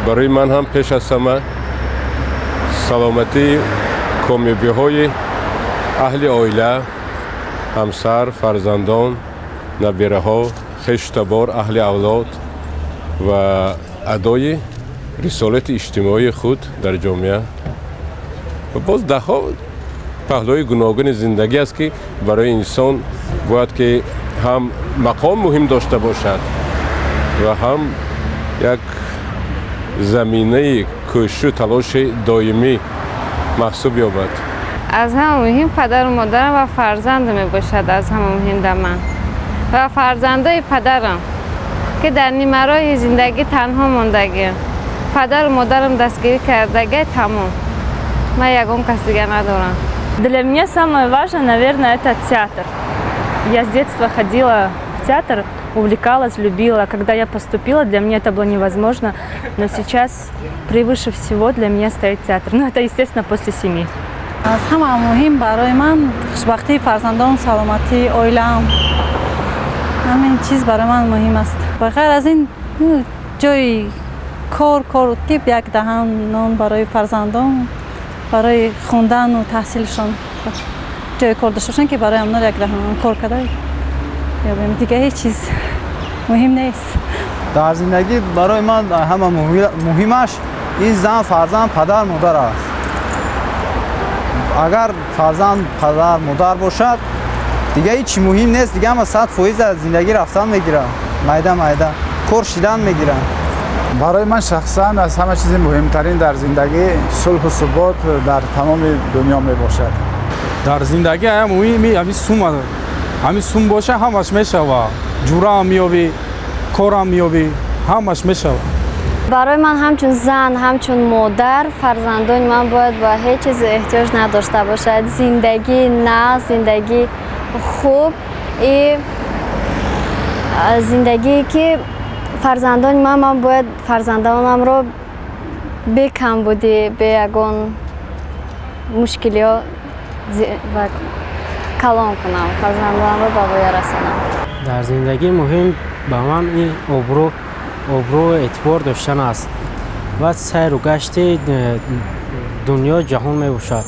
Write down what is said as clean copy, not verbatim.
Барои ман ҳам пеш аз ҳама саломатӣ, комёбиҳои аҳли оила, ҳамсар, фарзандон, набираҳо, хешу табор, аҳли авлод ва адои рисолати иҷтимоии худ дар ҷомеа ва боз даҳҳо паҳлӯи гуногуни зиндагӣ аст, ки барои инсон бояд ки ҳам мақом муҳим дошта бошад ва ҳам як заминаи кӯшишу талоши доимӣ маҳсуб ёбад. Аз ҳама муҳим падару модарам ва фарзандам мебошад. Аз ҳама муҳим дар ман ва фарзандои падарам, ки дар нимароҳи зиндагӣ танҳо мондагиам, падару модарам дастгирӣ кардагӣ, тамом, ман ягон кас дига надорам. Для меня самое важное, наверное, это театр. Я с детства ходила в театр, увлекалась, любила. Когда я поступила, для меня это было невозможно. Но сейчас превыше всего для меня стоит театр. Ну, это, естественно, после семьи. Аз ҳама муҳим барои ман хушбахтии фарзандон, саломатии оилаам, ҳамин чиз барои ман муҳим аст. Ба ғайр аз ин, ҷои кор, ки як даҳан нон барои фарзандон, барои хондану таҳсилшон ҷои кор дошта бошанд, ки барои ҳамонҳо як даҳан кор карда ёбем. Дига ҳеҷ чиз муҳим нест. Дар зиндагӣ барои ман ҳама муҳимаш ин зан, фарзанд, падар, модар аст. Агар фарзанд, падар, модар бошад, дига ҳеҷ чӣ муҳим нест. Дига ҳама 100% аз зиндагӣ рафтан мегирад, майда майда кор шидан мегирад. Барои ман шахсан аз ҳама чизи муҳимтарин дар зиндагӣ сулҳу субот дар тамоми дунё мебошад. Дар зиндагӣ ая муҳими ҳами сум, ҳами сум боша, ҳамаш мешава. Ҷураам меёвӣ, корам меёвӣ, ҳамаш мешава. Барои ман ҳамчун зан, ҳамчун модар, фарзандони ман бояд ба ҳеҷ чиз эҳтиёҷ надошта бошад, зиндагӣ на зиндагӣ хуб и зиндагие ки фарзандони ман бояд фарзандонамро бе камбудӣ, бе ягон мушкилиҳо ва калон кунам, фарзандонамро ба воя расонам. Дар зиндагӣ муҳим ба ман ин обрӯ, эътибор доштан аст ва сайру гашти дунё, ҷаҳон мебошад.